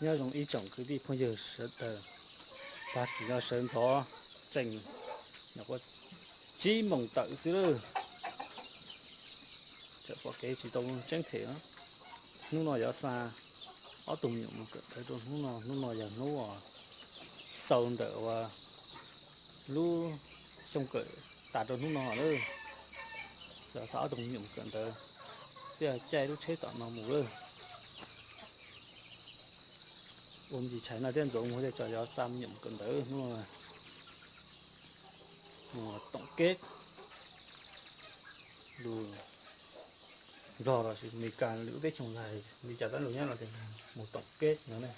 Nyob zoo ib tsoom kwv tij phooj ywg sawv daws, tag kis no sawv ntxov tseem nyuam qhuav tsib moos tawm xwb lawm. Tseem pom kev tsis tau tseeb them. Hnub no yuav xa ob tug me nyuam mus kawm ntawv rau hnub no. Hnub no yog hnub uas xaus ntawm uas lub xyoo kawm tas rau hnub no lawm. Xa ob tug me nyuam mus kawm ntawv, thiaj caij lub tsheb tom no mus lawm. Ua me ntsis tshais no thiab ntxuav mus thiaj tso yuav xa me nyuam mus kawm ntawv hnub no. Mus toom keb lus Nplog los sis Meskas lwm lub teb chaws lais li cas tab lus nyob no ces mus toom keb no ne.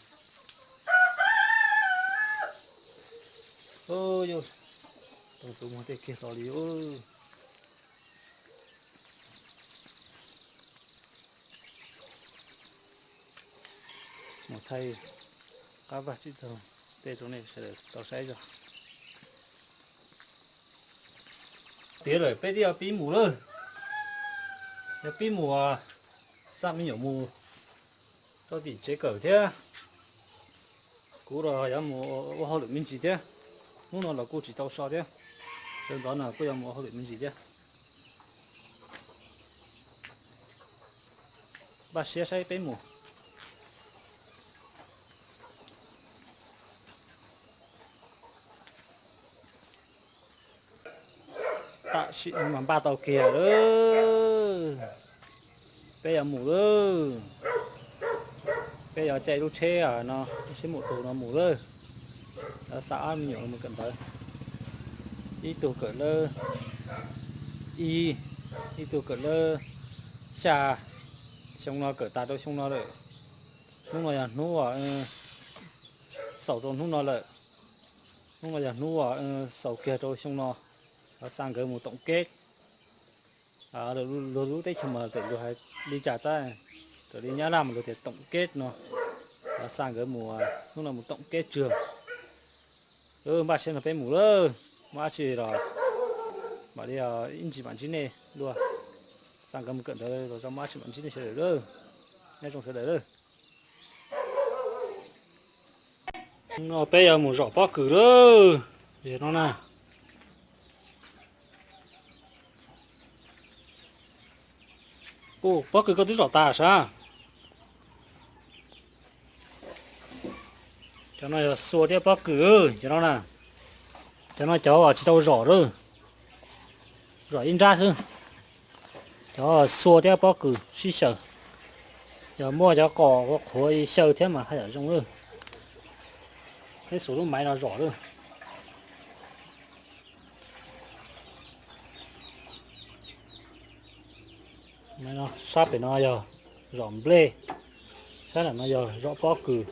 Yus toom tus mus tej kiag los li. Mus thaij qab vaj tsib taug tej rau nej sawv daws tau saib zog. Tiav lawm peb twb yuav pib mus lawm. Yuav pib mus xa me nyuam mus rau tim tsev kawm thiab. Kuv los yuav mus ua hauj lwm me ntsis thiab. Hnub no los kuj tsis tau so thiab. Sawv ntxov no kuj yuav mus ua hauj lwm me ntsis thiab. Npaj siab saib peb mus. Tam sim no mas npaj tau kiag lawm. Peb yuav mus lawm. Peb yuav caij lub tsheb no, lub tsheb mus tus no mus lawm. Yuav xa ob me nyuam mus kawm ntawv. Ib tug kawm lawb ib, ib tug kawm lawb xya. Xyoo no kawm tas rau xyoo no lawm. Hnub no yog hnub uas xaus rau hnub no lawm. Hnub no yog hnub uas xaus kiag rau xyoo no. Yuav xa nkawd mus toom keb. Luag lub teb chaws mas tam luag hais li cas tab, raws li Nyab Laj mas luag tias toom keb no. Yuav xa nkawd mus, hnub no mus toom keb tsawg. Npaj siab no peb mus lawm, muaj dab tsi los mam li ib ntsis mam ntsib nej dua. Xa nkawd mus kawm ntawv los tso muaj dab tsi mam ntsib nej sawv daws lawm. Nyob zoo sawv daws lawm. No peb yuav mus zom pob kws lawm. Yog no na. Pob kws koj twb zom tas sav? Cov no yog xua thiab pob kws, cov no na. Cov no cov uas tsis tau zom lawm, zom ib nrab xwb. Cov xua thiab pob kws sib xyaw, yog muaj cov qos qhuav xyaw thiab mas haj yam zoo lawm. Peb xuas lub maiv no zom lawm. Sab pem no yog zom nplej, sab nram no yog zom pob kws.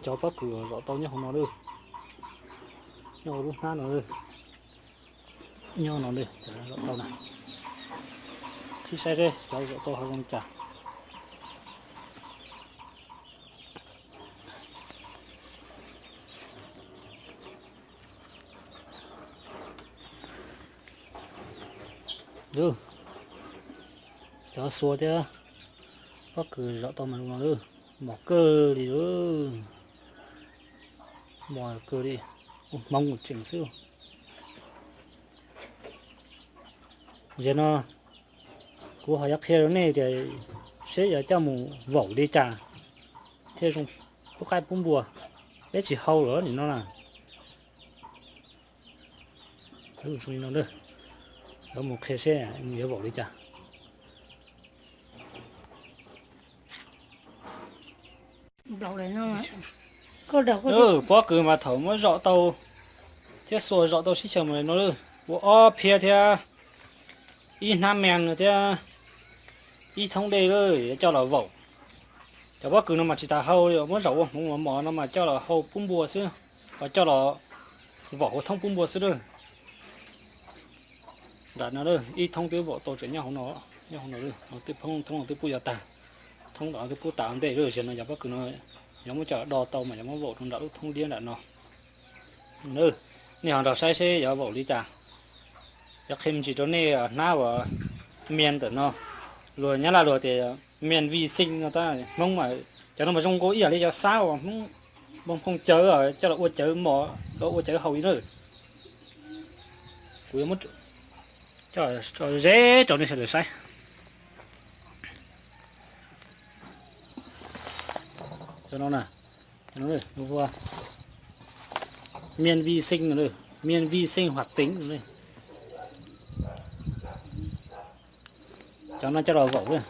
Cov pob kws zom tau nyob hauv no, nyob hauv lub hnab no, nyob no cov zom tau na. Sib saib seb cov zom tau ho zoo li cas. Cov xua thiab pob kws zom tau mas zoo no lawm, mos kawg li lawm, mos kawg li, ua hmoov ua tseem xwb. Zaum no kuv ho yuav qhia rau nej tias seb yuav coj mus vaum li cas thiaj zoo pub qaib pub npua. Peb tsis hau lawm nim no na. Zoo li no, yuav mus qhia seb yuav vaum li cas. Pob kws mas thaum muab zom tau thiab xua zom tau sib xyaw mus li no lawm, ua ob phiab thiab ib hnab me no thiab ib thoob dej lawm yuav coj los vaum. Cov pob kws no mas tsis tas hau li, muab zaum ua hmoov mos mos no mas coj los hau pub npua xwb, ho coj los vaum hauv thoob pub npua xwb lawm. Nram no ib thoob twb vaum tau tseem nyob hauv no, nyob hauv no, thoob no twb pub yuav tag, thoob ntawm no twb pub tas ntej lawm. Zaum no cov pob kws no yuav muab coj do tau mas yuav muab vaum rau nram lub thoob liab nram no. Nej ho nrog saib seb yuav vaum li cas. Yuav qhia me ntsis rau nej hnab uas me ntawm no, luag Nyab Laj luag tias Miền vi sinh no tab Hmoob mas cov no mas zoo nkauj ib yam li cov xab uas Hmoob Hmoob Hmoob cawv coj los ua cawv mos los ua cawv haus li na. Kuv yuav muab coj ze rau nej sawv daws saib. Cov no na, miền vi sinh, miền vi sinh hoạt tính. Cov no coj los vaum,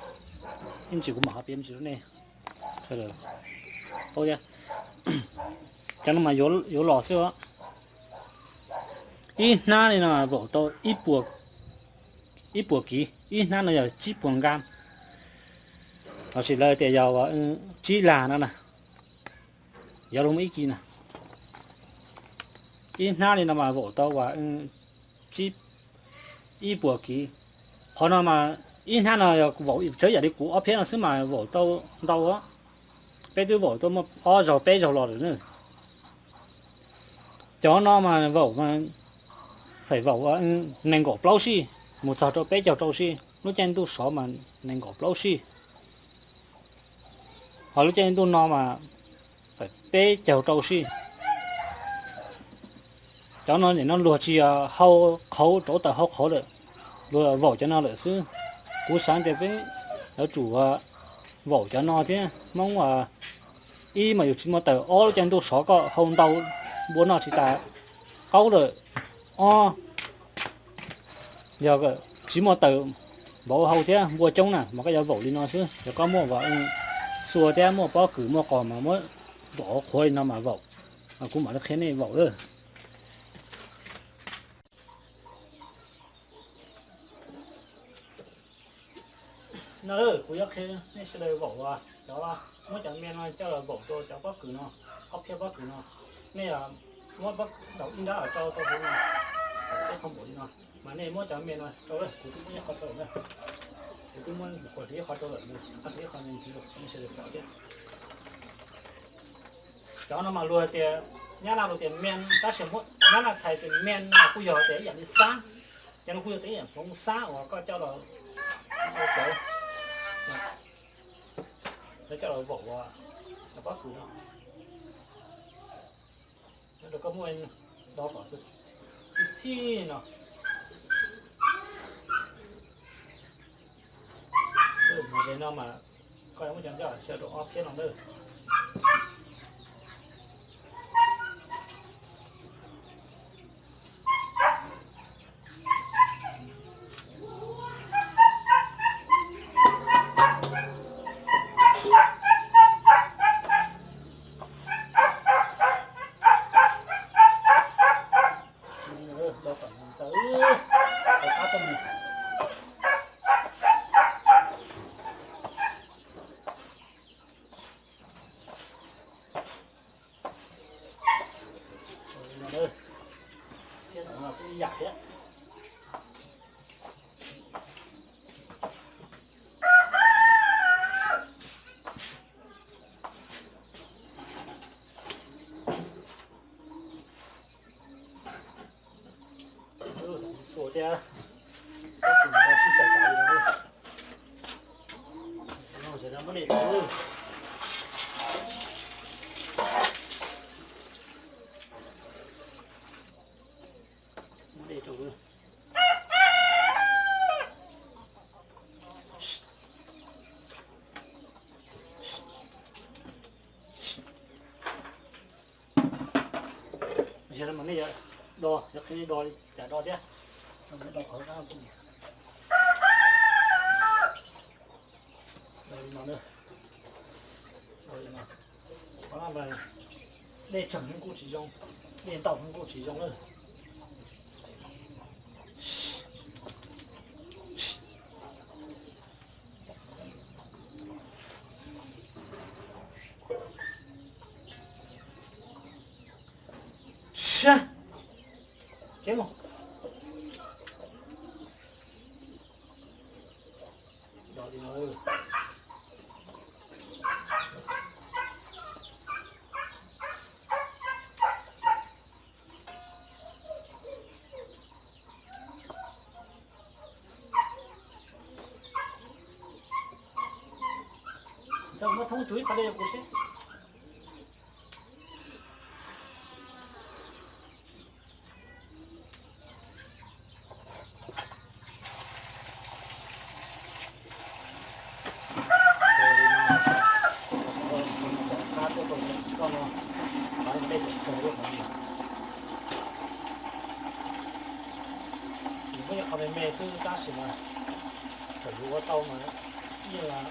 ib ntsis kuv mam ho piav me ntsis rau nej. Cov no mas yuav los xwb. Ib hnab li no vaum tau ib puas kiv, ib hnab no yog tsib puas nkas, los sis lawv tias yog tsib lag no na, yuav luag muaj ib kis na. Ib hnab li no mas vaum tau uas ib puas kiv. Qhov no mas ib hnab no yog vaum tseeb yam li kuv ob phiab no xwb mas vaum tau ntau, peb twb vaum tau muaj ob zaug peb zaug los lawm na. Cov no mas vaum mas, feem vaum nees nkaum plaub sij mus txog rau peb caug rau sij, lub caij ntuj sov mas nees nkaum plaub sij, ho lub caij ntuj no mas peb caug rau sij. Cov no nim no luag tsis hau qhauv rau tawm hau qhauv lawm, luag vaum cov no lawm xwb. Kuv xav tias peb yuav tsum vaum cov no thiab. Hmoob ib mas yus tsis muaj taws, ob lub caij ntuj sov koj hau ntau npua noj tsis tas qaub lawm, ob yog tsis muaj taws npaum hau thiab npua coob na mas koj yuav vaum li no xwb. Yog koj muaj xuas thiab muaj pob kws muaj qos mas muab vaum qhuav li no mas vaum. Kuv mam li qhia nej vaum lawm. No kuv yuav qhia nej sawv daws vaum, cov, muab cov me no coj los vaum rau cov pob kws no, ob phiab pob kws no. Nej muab pob kws ib nrab rau rau hauv no, ib qho npaum li no, mas nej muab cov me no rau, kuv twb muab ib qho rau lawm, kuv twb muab kuv hliv ib qho rau lawm, kuv hliv ib qho ntxiv rau nej sawv daws pom thiab. Cov no mas luag tias, nyab laj luag tias me, tab sis nyab laj txhais tias me no kuj yog tias ib yam li xab, cov no kuj yog tias ib yam hmoov xab uas koj coj los ua cawv, coj los vaum cov pob kws no. Rau koj muab do kom txhij no. Mas ze no mas koj muab cov ncaj xyaw rau ob phiab no na. Ib yam thiab. Xuas thiab, sib xyaw tas li no. Muab dej rau, muab dej rau. Yog no mas nej yuav do, yuav qhia nej do li cas do thiab. Do qhov no, do li no. Qhov no mas dej tseem kuj tsis zoo, dej ntau kuj tsis zoo lawm. Sab, kev mus. Do li no. Txawm muab thoob cuag ib qho dej rau kuv seb. Muaj ib qho me me xwb tab sis mas thaum yus ua tau mas yeej qab.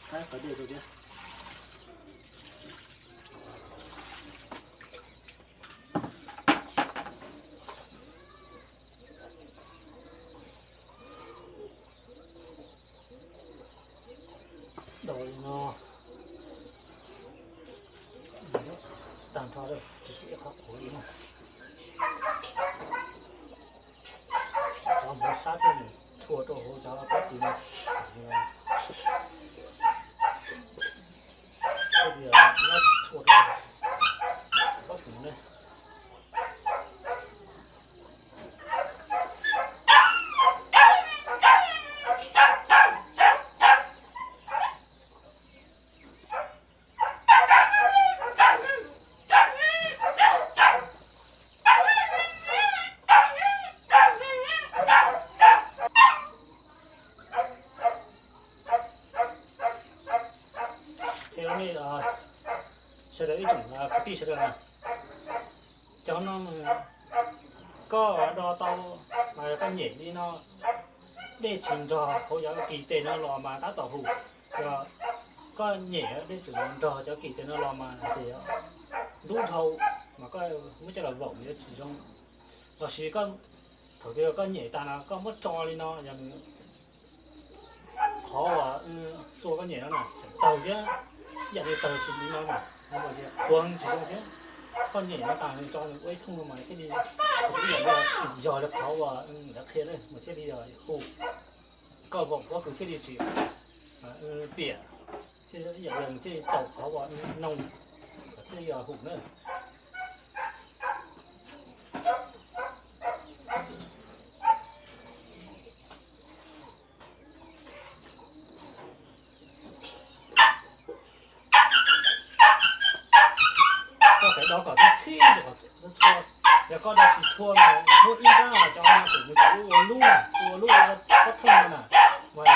Txhawb qhov dej rau thiab. Daus li no, tag nrho lawm tsis tshuav ib qho qhuav li na. Cov hmoov sab thiaj mus txhua rau hauv cov pob kws no. Thiaj li nyob txhua rau pob kws ne. Sawv daws ib tsoom kwv tij sawv daws na, cov no koj do tau, koj nyem li no, dej tsis nrog hauv cov kis tes no los mas tab tom hum. Yog koj nyem dej tseem nrog cov kis tes no los mas hais tias ntub dhau, mas koj muab coj los vaum yuav tsis zoo. Los sis koj, thaum twg koj nyem tas no koj muab tso li no, yog nws qhov uas xua koj nyem no na tseem tawg thiab, ib yam li tawg sis li no na, qhuav tsis zoo thiab. Koj nyem no tas nws tso nws ua ib thooj no mas thiaj li, ib yam li, yog li qhov uas lawv qhia mas thiaj li hum. Koj vaum pob kws thiaj li tsis piam, thiaj li ib yam li thiaj li txaus qhov uas noog, thiaj li hum na. Koj txawm do kom txhij txhij kom txhua, yog koj do tsis txhua mas muab ib nrab cov no tsum mus tsum ua lub, ua lub ua pob thooj no na, mas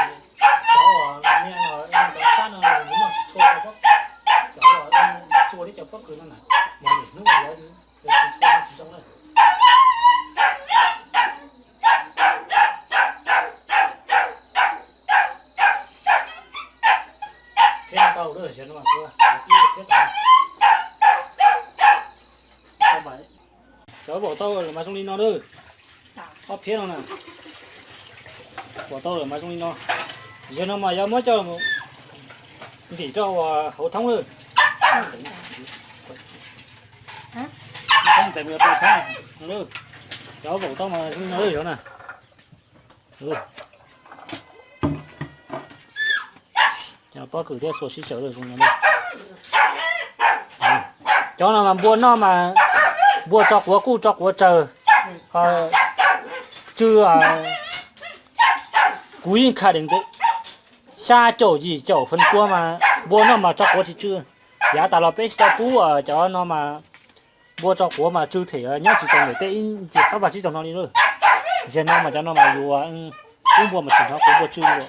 cov uas niag no cov sab no nws noj tsis txhua, cov uas xua thiab cov pob kws no na, mas lwm hnub yuav tsis txhua tsis zoo na. Phiab tau lawm, ziag no mas tib phiab tau. Cov vaum tau lawm mas zoo li no lawm. Ob phiab no na, vaum tau lawm mas zoo li no. Ziag no mas yuav muab coj ntim rau hauv thoob lawm. Cov vaum tau mas zoo li no lawm, cov na. Cov pob kws thiaj xua sib tsawv zoo no. Cov no mas npua noj mas npua tso quav kuj tso quav tsawg, ho tsw, kuv yeej kham deev xya caum yim caum feem pua mas npua noj mas tso quav tsis tsw. Yav tas los peb tsis tau pub cov no mas npua tso quav mas tsw them nyob tsis tau ntawm tej ib ntsis qab vag tsib taug no li lawm. Ziag no mas cov no mas yus pub npua mas tsis hnov quav npua tsw li.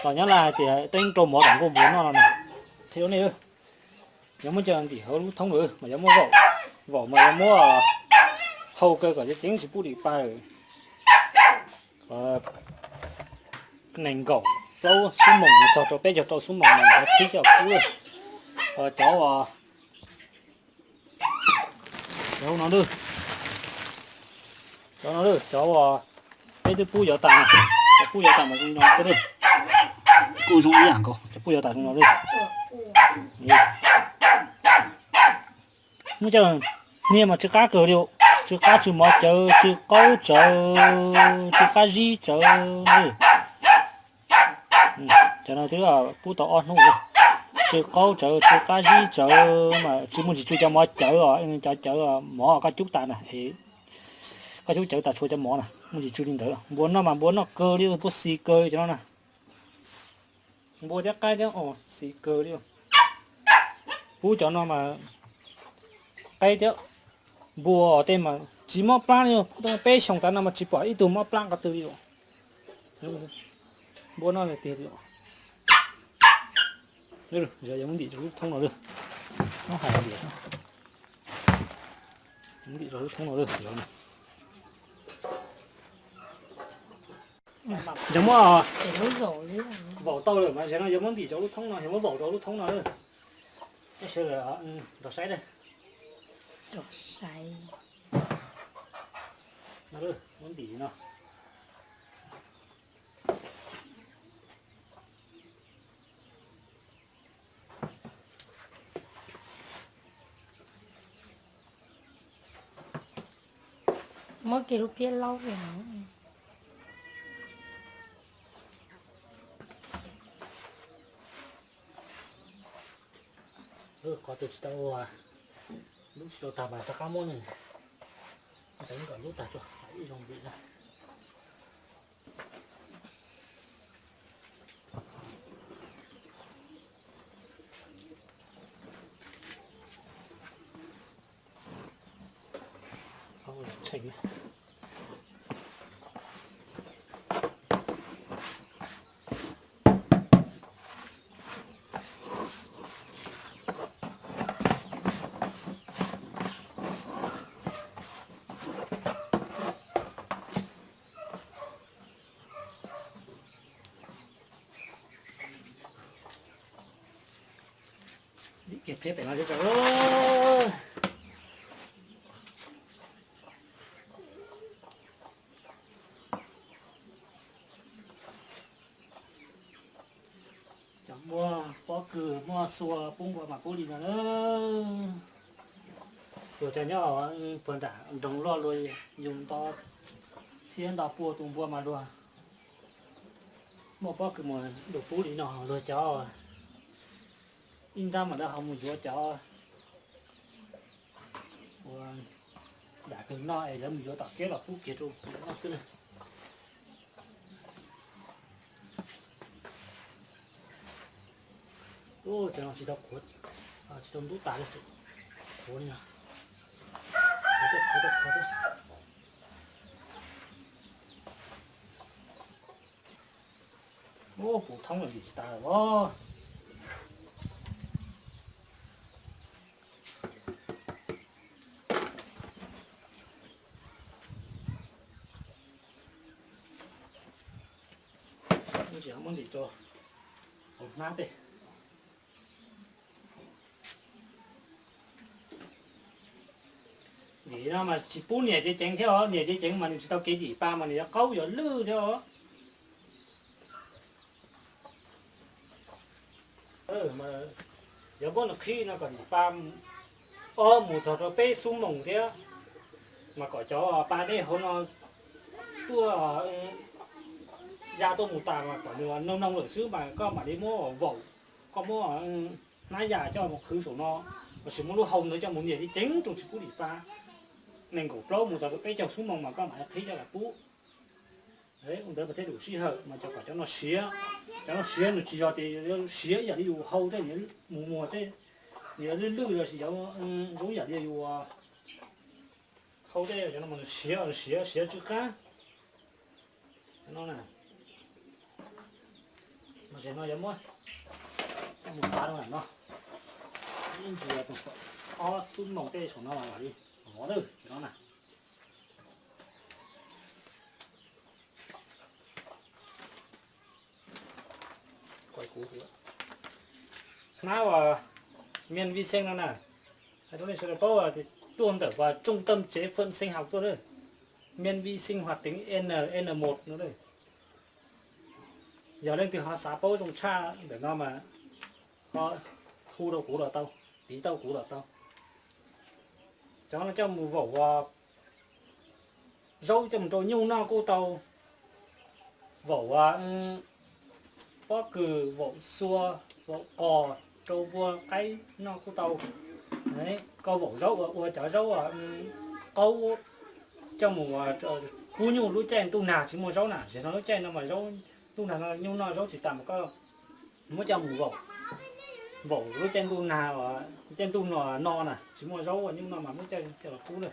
Los nyob li hais tias tej yeej rau mov tom nkuaj npua noj no na. Thiab nej, yuav muab coj ntim hauv lub thoob lawm mas yuav muab vaum, vaum mas yuav muab hau kaw kom ceev ceev tsis pub dim pag. Nees nkaum plaub xuab moos txog rau peb caug rau xuab moos mas yuav thib coj pub. Ho cov uas Cov no lawm, cov no lawm, cov uas peb twb pub yuav tas, cov pub yuav tas mas zoo no xwb lawm. Kuj zoo ib yam nkaus, cov pub yuav tas zoo no lawm. Muaj cov hnia mas tsw qab kawg li, tsw qab tsw mov cawv, tsw qaub tsawv, tsw qab zib tsawv. Cov no twb pub tau ob hnub, tsw qaub tsawv, tsw qab zib tsawv mas tsis muaj ntsis tsw cov mov cawv os, cov cawv mov koj cub tas na, koj cub cawv tas tshuav cov mov na, muaj ntsis tsw li ntawd. Npua noj mas npua noj kawg li, npua xis kawg li cov no na. Npua thiab qaib thiab os, xis kawg li. Pub cov no mas qaib thiab npua tej mas tsis mob plab li, peb xyoos tas no mas tsis pom ib tug mob plab qhov twg li. Npua no tiag li. Yog muab ntim rau lub thoob no lawm. Muab hais tias muab ntim rau lub thoob no lawm. Yog muab vaum tau lawm mas no yog muab ntim rau lub thoob no, yog muab vaum rau lub thoob no lawm. Sawv daws nrog saib, muab ntim no. Muab kiag lub phiab laub kiag no. Qhov twg tsis tau ua, lub tsis tau tag mas rov qab muab ne. Ntxeev kom lub tag tso, ib zoo vim na. Dim kiag peb pem no thiab tso. Cov muaj pob kws muaj xua pub npua mas pub li no na. Luag cov nyob puag nram nroog loj luag yug nto txhiab nto pua tus npua mas luag muaj pob kws mus luag pub li no, luag cov ib nrab mas lawv ho mus yuav cov ua dam kws noj es lawv mus yuav tom kiab los pub kiag rau noj xwb na. Cov no tsis tau qhuav, tsis tau ntub tas li, qhuav li no. Qhuav thiab, qhuav thiab, qhuav thiab. Ub, puv thoob lawm ntim tsis tas lawm os. Ntsia muab ntim rau hauv hnab tej. Ntim no mas tsis pub niam cev ceev thiab os, niam cev ceev mas nws tsis tau kev ntim pa mas nws yuav qaub yuav lwj thiab os. Yuav muab nws qhib no kom ntim pa ob mus txog rau peb xuab moos thiab, mas kom cov pa dej hauv no tuaj ya tuaj mus tas mas kom nws noog noog lawm xwb mas koj mam li muab vaum, koj muab hnab yas coj mus qhwv saum no, lossis muab lub hau ntawd coj mus nias ceev ceev rau tsis pub ntim pa. Nees nkaum plaub mus txog rau peb caug xuab moos mas koj mam li qhib coj los pub. Ua ntawd mas thiaj lum sij hawm mas cov kom cov no siav, cov no siav nws tsis yog tias siav ib yam li yus hau tej, mus muag tej, nws yuav lwj lwj lossis yuav zoo ib yam li yus hau tej, cov no mas nws siav, nws siav, siav tsw qab. Cov no na, mas no yuav muab coj mus txav rau ntawm no, ib ntsis ob xuab moos tej saum no los li, vov lawm cov no na. Hnab uas mian vi xeej no na, hais rau nej sawv daws paub tias tuaj ntawm uas trung tâm chế phẩm sinh học tuaj lawm, miễn vi sinh hoạt tính N N một no lawm. Yog leej twg ho xav paub zoo tshaj ntawm no mas ho hu rau kuv los tau, piv tau kuv los tau. Cov no coj mus vaum ua zaub coj mus rau nyuj noj kuj tau, vaum ua pob kws, vaum xua, vaum qos rau npua qaib noj kuj tau. Koj vaum zaub uas ua cov zaub qaub coj mus ua pub nyuj lub caij ntuj nag tsis muaj zaub na, tam sim no lub caij no mas zaub ntuj nag no nyuj noj zaub tsis tas mas koj muab coj mus vaum, vaum lub caij ntuj nag, caij ntuj no no na tsis muaj zaub ua nyuj noj mas muab coj los pub lawm.